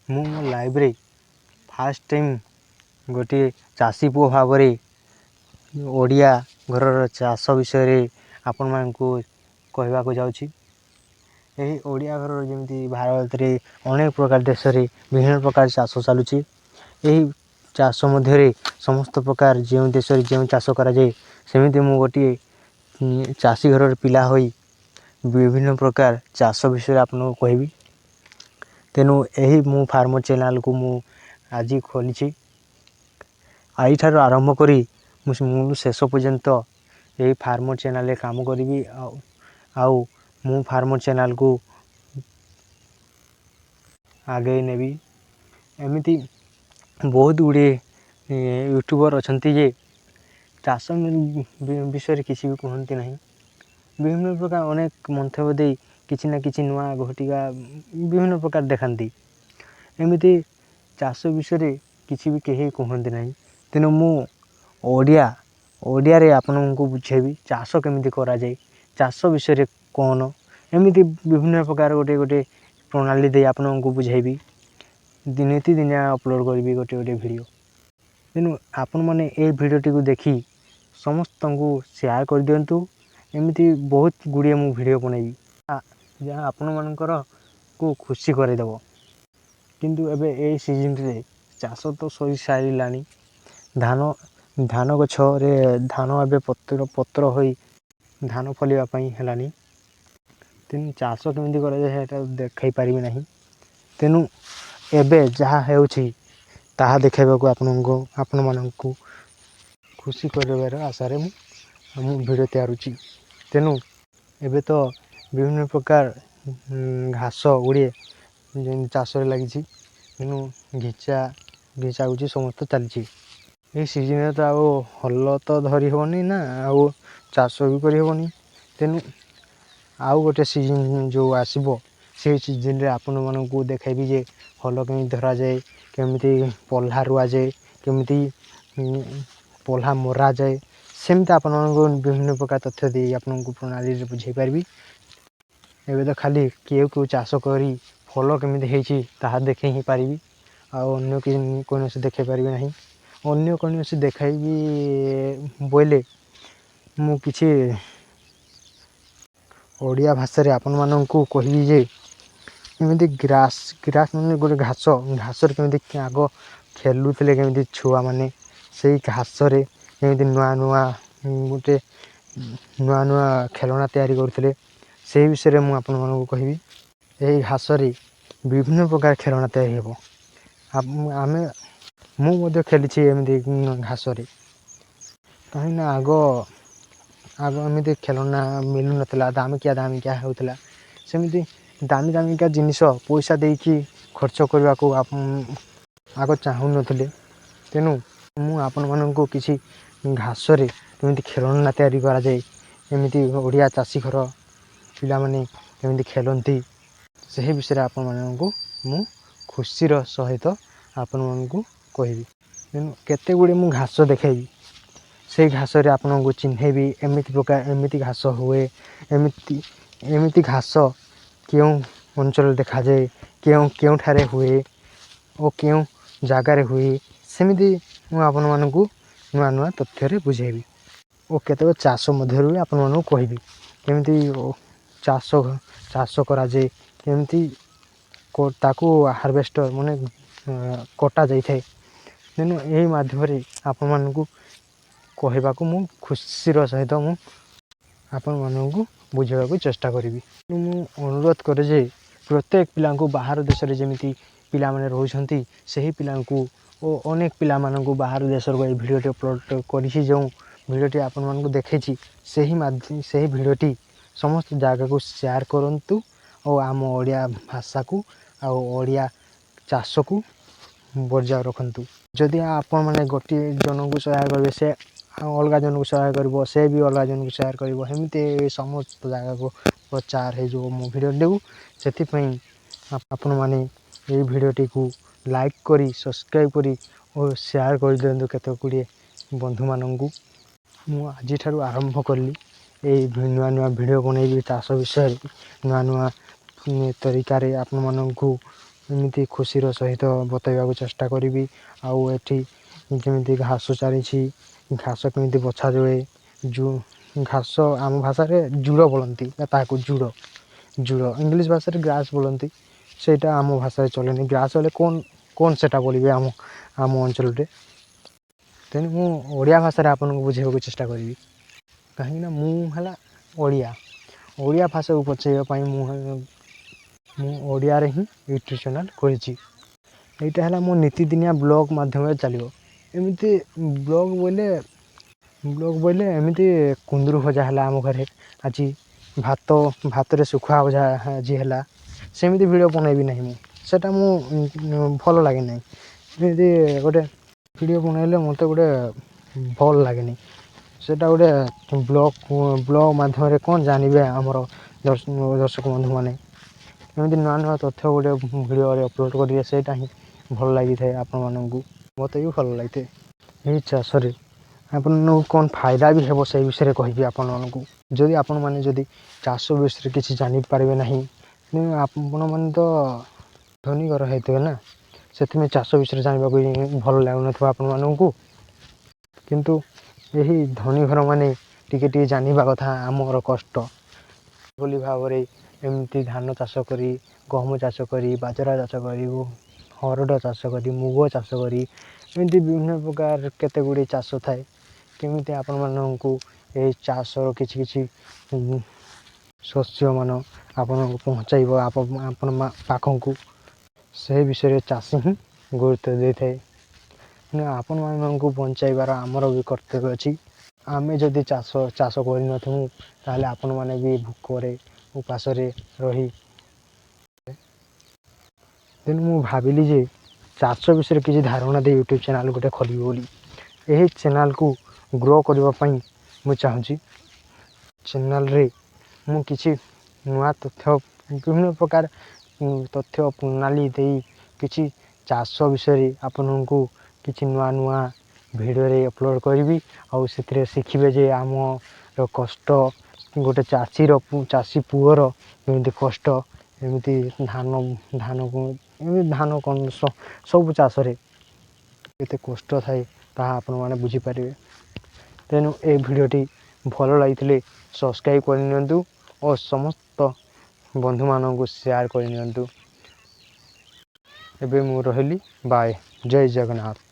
ମୁଁ ମୋ ଲାଇଫ୍ରେ ଫାର୍ଷ୍ଟ ଟାଇମ୍ ଗୋଟିଏ ଚାଷୀ ପୁଅ ଭାବରେ ଓଡ଼ିଆ ଘରର ଚାଷ ବିଷୟରେ ଆପଣମାନଙ୍କୁ କହିବାକୁ ଯାଉଛି। ଏହି ଓଡ଼ିଆ ଘରର ଯେମିତି ଭାରତରେ ଅନେକ ପ୍ରକାର ଦେଶରେ ବିଭିନ୍ନ ପ୍ରକାର ଚାଷ ଚାଲୁଛି, ଏହି ଚାଷ ମଧ୍ୟରେ ସମସ୍ତ ପ୍ରକାର ଯେଉଁ ଦେଶରେ ଯେଉଁ ଚାଷ କରାଯାଏ, ସେମିତି ମୁଁ ଗୋଟିଏ ଚାଷୀ ଘରର ପିଲା ହୋଇ ବିଭିନ୍ନ ପ୍ରକାର ଚାଷ ବିଷୟରେ ଆପଣଙ୍କୁ କହିବି। ତେଣୁ ଏହି ମୁଁ ଫାର୍ମର୍ ଚ୍ୟାନେଲ୍କୁ ମୁଁ ଆଜି ଖୋଲିଛି। ଆଜିଠାରୁ ଆରମ୍ଭ କରି ମୁଁ ଶେଷ ପର୍ଯ୍ୟନ୍ତ ଏହି ଫାର୍ମର୍ ଚ୍ୟାନେଲ୍ରେ କାମ କରିବି ଆଉ ମୁଁ ଫାର୍ମର୍ ଚ୍ୟାନେଲ୍କୁ ଆଗେଇ ନେବି। ଏମିତି ବହୁତ ଗୁଡ଼ିଏ ୟୁଟ୍ୟୁବର୍ ଅଛନ୍ତି ଯେ ଚାଷ ବିଷୟରେ କିଛି ବି କୁହନ୍ତି ନାହିଁ। ବିଭିନ୍ନ ପ୍ରକାର ଅନେକ ମନ୍ତବ୍ୟ ଦେଇ କିଛି ନା କିଛି ନୂଆ ଘଟିବା ବିଭିନ୍ନ ପ୍ରକାର ଦେଖାନ୍ତି। ଏମିତି ଚାଷ ବିଷୟରେ କିଛି ବି କେହି କୁହନ୍ତି ନାହିଁ। ତେଣୁ ମୁଁ ଓଡ଼ିଆରେ ଆପଣଙ୍କୁ ବୁଝେଇବି ଚାଷ କେମିତି କରାଯାଏ, ଚାଷ ବିଷୟରେ କ'ଣ, ଏମିତି ବିଭିନ୍ନ ପ୍ରକାର ଗୋଟେ ଗୋଟେ ପ୍ରଣାଳୀ ଦେଇ ଆପଣଙ୍କୁ ବୁଝେଇବି। ନିତିଦିନିଆ ଅପଲୋଡ଼୍ କରିବି ଗୋଟେ ଗୋଟେ ଭିଡ଼ିଓ। ତେଣୁ ଆପଣମାନେ ଏଇ ଭିଡ଼ିଓଟିକୁ ଦେଖି ସମସ୍ତଙ୍କୁ ସେୟାର କରିଦିଅନ୍ତୁ। ଏମିତି ବହୁତ ଗୁଡ଼ିଏ ମୁଁ ଭିଡ଼ିଓ ବନେଇବି, ଯାହା ଆପଣମାନଙ୍କର କୁ ଖୁସି କରିଦେବ। କିନ୍ତୁ ଏବେ ଏଇ ସିଜିନ୍ରେ ଚାଷ ତ ସରିସାରିଲାଣି। ଧାନ ଗଛରେ ଧାନ ଏବେ ପତ୍ର ପତ୍ର ହୋଇ ଧାନ ଫଳିବା ପାଇଁ ହେଲାଣି। ତେଣୁ ଚାଷ କେମିତି କରାଯାଏ, ସେଇଟା ଦେଖାଇ ପାରିବି ନାହିଁ। ତେଣୁ ଏବେ ଯାହା ହେଉଛି ତାହା ଦେଖାଇବାକୁ ଆପଣମାନଙ୍କୁ ଖୁସି କରିବାର ଆଶାରେ ମୁଁ ଭିଡ଼ିଓ ତିଆରୁଛି। ତେଣୁ ଏବେ ତ ବିଭିନ୍ନ ପ୍ରକାର ଘାସ ଗୁଡ଼ିଏ ଚାଷରେ ଲାଗିଛି। ତେଣୁ ଘିଚା ଘୁଚି ସମସ୍ତେ ଚାଲିଛି। ଏଇ ସିଜିନ୍ରେ ତ ଆଉ ହଲ ତ ଧରି ହେବନି ନା, ଆଉ ଚାଷ ବି କରିହେବନି। ତେଣୁ ଆଉ ଗୋଟେ ସିଜିନ୍ ଯେଉଁ ଆସିବ, ସେଇ ସିଜିନ୍ରେ ଆପଣମାନଙ୍କୁ ଦେଖାଇବି ଯେ ହଲ କେମିତି ଧରାଯାଏ, କେମିତି ପଲ୍ହା ରୁଆଯାଏ, କେମିତି ପଲ୍ହା ମରାଯାଏ। ସେମିତି ଆପଣମାନଙ୍କୁ ବିଭିନ୍ନ ପ୍ରକାର ତଥ୍ୟ ଦେଇ ଆପଣଙ୍କୁ ପ୍ରଣାଳୀରେ ବୁଝାଇ ପାରିବି। ଏବେ ତ ଖାଲି କେଉଁ କେଉଁ ଚାଷ କରି ଫଳ କେମିତି ହେଇଛି, ତାହା ଦେଖାଇ ହିଁ ପାରିବି। ଆଉ ଅନ୍ୟ କୌଣସି ଦେଖାଇ ପାରିବି ନାହିଁ। ଅନ୍ୟ କୌଣସି ଦେଖାଇବି ବୋଇଲେ ମୁଁ କିଛି ଓଡ଼ିଆ ଭାଷାରେ ଆପଣମାନଙ୍କୁ କହିବି ଯେ ଏମିତି ଗ୍ରାସ୍, ଗ୍ରାସ୍ ମାନେ ଗୋଟେ ଘାସ। ଘାସରେ କେମିତି ଆଗ ଖେଲୁଥିଲେ, କେମିତି ଛୁଆମାନେ ସେଇ ଘାସରେ କେମିତି ନୂଆ ନୂଆ ଗୋଟେ ନୂଆ ନୂଆ ଖେଳଣା ତିଆରି କରୁଥିଲେ, ସେଇ ବିଷୟରେ ମୁଁ ଆପଣମାନଙ୍କୁ କହିବି। ଏହି ଘାସରେ ବିଭିନ୍ନ ପ୍ରକାର ଖେଳଣା ତିଆରି ହେବ। ଆମେ ମୁଁ ମଧ୍ୟ ଖେଳିଛି ଏମିତି ଘାସରେ, କାହିଁକିନା ଆଗ ଏମିତି ଖେଳଣା ମିଳୁନଥିଲା, ଦାମିକିଆ ଦାମିକିଆ ହେଉଥିଲା। ସେମିତି ଦାମୀ ଦାମିକିଆ ଜିନିଷ ପଇସା ଦେଇକି ଖର୍ଚ୍ଚ କରିବାକୁ ଆଗ ଚାହୁଁନଥିଲେ। ତେଣୁ ମୁଁ ଆପଣମାନଙ୍କୁ କିଛି ଘାସରେ କେମିତି ଖେଳଣା ତିଆରି କରାଯାଏ, ଏମିତି ଓଡ଼ିଆ ଚାଷୀ ଘର ପିଲାମାନେ କେମିତି ଖେଳନ୍ତି, ସେହି ବିଷୟରେ ଆପଣମାନଙ୍କୁ ମୁଁ ଖୁସିର ସହିତ ଆପଣମାନଙ୍କୁ କହିବି। ତେଣୁ କେତେ ଗୁଡ଼ିଏ ମୁଁ ଘାସ ଦେଖାଇବି, ସେଇ ଘାସରେ ଆପଣଙ୍କୁ ଚିହ୍ନେଇବି, ଏମିତି ପ୍ରକାର ଏମିତି ଘାସ ହୁଏ, ଏମିତି ଘାସ କେଉଁ ଅଞ୍ଚଳରେ ଦେଖାଯାଏ, କେଉଁ କେଉଁଠାରେ ହୁଏ ଓ କେଉଁ ଜାଗାରେ ହୁଏ। ସେମିତି ମୁଁ ଆପଣମାନଙ୍କୁ ନୂଆ ନୂଆ ତଥ୍ୟରେ ବୁଝାଇବି ଓ କେତେକ ଚାଷ ମଧ୍ୟରୁ ବି ଆପଣମାନଙ୍କୁ କହିବି କେମିତି ଚାଷ କରାଯାଏ, କେମିତି ତାକୁ ହାରଭେଷ୍ଟର ମାନେ କଟା ଯାଇଥାଏ। ତେଣୁ ଏହି ମାଧ୍ୟମରେ ଆପଣମାନଙ୍କୁ କହିବାକୁ ମୁଁ ଖୁସିର ସହିତ ମୁଁ ଆପଣମାନଙ୍କୁ ବୁଝାଇବାକୁ ଚେଷ୍ଟା କରିବି। ମୁଁ ଅନୁରୋଧ କରେ ଯେ ପ୍ରତ୍ୟେକ ପିଲାଙ୍କୁ, ବାହାର ଦେଶରେ ଯେମିତି ପିଲାମାନେ ରହୁଛନ୍ତି, ସେହି ପିଲାଙ୍କୁ ଓ ଅନେକ ପିଲାମାନଙ୍କୁ ବାହାର ଦେଶରୁ ଏଇ ଭିଡ଼ିଓଟି ଅପଲୋଡ଼ କରିଛି। ଯେଉଁ ଭିଡ଼ିଓଟି ଆପଣମାନଙ୍କୁ ଦେଖାଇଛି, ସେହି ଭିଡ଼ିଓଟି ସମସ୍ତ ଜାଗାକୁ ସେୟାର କରନ୍ତୁ ଓ ଆମ ଓଡ଼ିଆ ଭାଷାକୁ ଆଉ ଓଡ଼ିଆ ଚାଷକୁ ବଜାୟ ରଖନ୍ତୁ। ଯଦି ଆପଣମାନେ ଗୋଟିଏ ଜଣଙ୍କୁ ସେୟାର କରିବେ, ସେ ଅଲଗା ଜଣଙ୍କୁ ସେୟାର କରିବ, ସେ ବି ଅଲଗା ଜଣଙ୍କୁ ସେୟାର କରିବ, ଏମିତି ସମସ୍ତ ଜାଗାକୁ ପ୍ରଚାର ହେଇଯିବ ମୋ ଭିଡ଼ିଓଟିକୁ। ସେଥିପାଇଁ ଆପଣମାନେ ଏଇ ଭିଡ଼ିଓଟିକୁ ଲାଇକ୍ କରି, ସବସ୍କ୍ରାଇବ୍ କରି ଓ ସେୟାର କରିଦିଅନ୍ତୁ କେତେ ଗୁଡ଼ିଏ ବନ୍ଧୁମାନଙ୍କୁ। ମୁଁ ଆଜିଠାରୁ ଆରମ୍ଭ କଲି, ଏଇ ନୂଆ ନୂଆ ଭିଡ଼ିଓ ବନେଇବି ଚାଷ ବିଷୟରେ, ନୂଆ ନୂଆ ତରିକାରେ ଆପଣମାନଙ୍କୁ ଏମିତି ଖୁସିର ସହିତ ବତାଇବାକୁ ଚେଷ୍ଟା କରିବି। ଆଉ ଏଠି ଯେମିତି ଘାସ ଚାଲିଛି, ଘାସ କେମିତି ବଛାଯାଏ, ଯେଉଁ ଘାସ ଆମ ଭାଷାରେ ଜୁଡ଼ ବୋଲନ୍ତି, ତାହାକୁ ଜୁଡ଼। ଜୁଡ଼ ଇଂଲିଶ ଭାଷାରେ ଗ୍ରାସ୍ ବୋଲନ୍ତି, ସେଇଟା ଆମ ଭାଷାରେ ଚଲେନି। ଗ୍ରାସ୍ ହେଲେ କ'ଣ କ'ଣ ସେଇଟା ବୋଲିବେ ଆମ ଅଞ୍ଚଳରେ। ତେଣୁ ମୁଁ ଓଡ଼ିଆ ଭାଷାରେ ଆପଣଙ୍କୁ ବୁଝେଇବାକୁ ଚେଷ୍ଟା କରିବି, କାହିଁକିନା ମୁଁ ହେଲା ଓଡ଼ିଆ। ଓଡ଼ିଆ ଭାଷାକୁ ବଚାଇବା ପାଇଁ ମୁଁ ଓଡ଼ିଆରେ ହିଁ ୟୁଟ୍ୟୁବ୍ ଚ୍ୟାନେଲ୍ ଖୋଲିଛି। ଏଇଟା ହେଲା ମୋ ନୀତିଦିନିଆ ବ୍ଲଗ୍ ମାଧ୍ୟମରେ ଚାଲିବ। ଏମିତି ବ୍ଲଗ୍ ବୋଇଲେ ଏମିତି କୁନ୍ଦୁରୁ ଭଜା ହେଲା ଆମ ଘରେ ଆଜି, ଭାତରେ ଶୁଖୁଆ ଭଜା ଆଜି ହେଲା, ସେମିତି ଭିଡ଼ିଓ ବନେଇବି ନାହିଁ ମୁଁ। ସେଇଟା ମୁଁ ଭଲ ଲାଗେ ନାହିଁ। ଏମିତି ଗୋଟେ ଭିଡ଼ିଓ ବନେଇଲେ ମୋତେ ଗୋଟେ ଭଲ ଲାଗେନି। ସେଇଟା ଗୋଟେ ବ୍ଲଗ୍ ମାଧ୍ୟମରେ କ'ଣ ଜାଣିବେ ଆମର ଦର୍ଶକ ବନ୍ଧୁମାନେ? ଏମିତି ନୂଆ ନୂଆ ତଥ୍ୟ ଗୋଟେ ଭିଡ଼ିଓରେ ଅପଲୋଡ଼୍ କରିବେ, ସେଇଟା ହିଁ ଭଲ ଲାଗିଥାଏ ଆପଣମାନଙ୍କୁ, ମୋତେ ବି ଭଲ ଲାଗିଥାଏ। ଏହି ଚାଷରେ ଆପଣଙ୍କୁ କ'ଣ ଫାଇଦା ବି ହେବ, ସେଇ ବିଷୟରେ କହିବି ଆପଣମାନଙ୍କୁ। ଯଦି ଆପଣମାନେ ଯଦି ଚାଷ ବିଷୟରେ କିଛି ଜାଣିପାରିବେ ନାହିଁ, ଆପଣମାନେ ତ ଧନୀ ଘର ହେଇଥିବେ ନା, ସେଥିପାଇଁ ଚାଷ ବିଷୟରେ ଜାଣିବାକୁ ଭଲ ଲାଗୁନଥିବ ଆପଣମାନଙ୍କୁ। କିନ୍ତୁ ଏହି ଧନୀ ଘରମାନେ ଟିକେ ଟିକେ ଜାଣିବା କଥା ଆମର କଷ୍ଟ ବୋଲି ଭାବରେ ଏମିତି ଧାନ ଚାଷ କରି, ଗହମ ଚାଷ କରି, ବାଜରା ଚାଷ କରି, ହରଡ଼ ଚାଷ କରି, ମୁଗ ଚାଷ କରି, ଏମିତି ବିଭିନ୍ନ ପ୍ରକାର କେତେ ଗୁଡ଼ିଏ ଚାଷ ଥାଏ। କେମିତି ଆପଣମାନଙ୍କୁ ଏହି ଚାଷର କିଛି କିଛି ଶସ୍ୟମାନ ଆପଣଙ୍କୁ ପହଞ୍ଚାଇବ ଆପଣ ପାଖକୁ, ସେ ବିଷୟରେ ଚାଷୀ ହିଁ ଗୁରୁତ୍ୱ ଦେଇଥାଏ। ଆପଣମାନଙ୍କୁ ବଞ୍ଚାଇବାର ଆମର ବି କର୍ତ୍ତବ୍ୟ ଅଛି। ଆମେ ଯଦି ଚାଷ କରିନଥିବୁ, ତାହେଲେ ଆପଣମାନେ ବି ଭୋକରେ ଉପାସରେ ରହି। ତେଣୁ ମୁଁ ଭାବିଲି ଯେ ଚାଷ ବିଷୟରେ କିଛି ଧାରଣା ଦେଇ ୟୁଟ୍ୟୁବ୍ ଚ୍ୟାନେଲ୍ ଗୋଟେ ଖୋଲିବି ବୋଲି। ଏହି ଚ୍ୟାନେଲ୍କୁ ଗ୍ରୋ କରିବା ପାଇଁ ମୁଁ ଚାହୁଁଛି। ଚ୍ୟାନେଲ୍ରେ ମୁଁ କିଛି ନୂଆ ତଥ୍ୟ, ବିଭିନ୍ନ ପ୍ରକାର ତଥ୍ୟ ପ୍ରଣାଳୀ ଦେଇ କିଛି ଚାଷ ବିଷୟରେ ଆପଣଙ୍କୁ କିଛି ନୂଆ ନୂଆ ଭିଡ଼ିଓରେ ଅପଲୋଡ଼୍ କରିବି। ଆଉ ସେଥିରେ ଶିଖିବେ ଯେ ଆମର କଷ୍ଟ, ଗୋଟେ ଚାଷୀର, ଚାଷୀ ପୁଅର ଏମିତି କଷ୍ଟ, ଏମିତି ଧାନକୁ ଏମିତି ଧାନ କ'ଣ ସବୁ ଚାଷରେ କେତେ କଷ୍ଟ ଥାଏ, ତାହା ଆପଣମାନେ ବୁଝିପାରିବେ। ତେଣୁ ଏ ଭିଡ଼ିଓଟି ଭଲ ଲାଗିଥିଲେ ସବସ୍କ୍ରାଇବ୍ କରିନିଅନ୍ତୁ ଓ ସମସ୍ତ ବନ୍ଧୁମାନଙ୍କୁ ସେୟାର କରିନିଅନ୍ତୁ। ଏବେ ମୁଁ ରହିଲି, ବାଏ, ଜୟ ଜଗନ୍ନାଥ।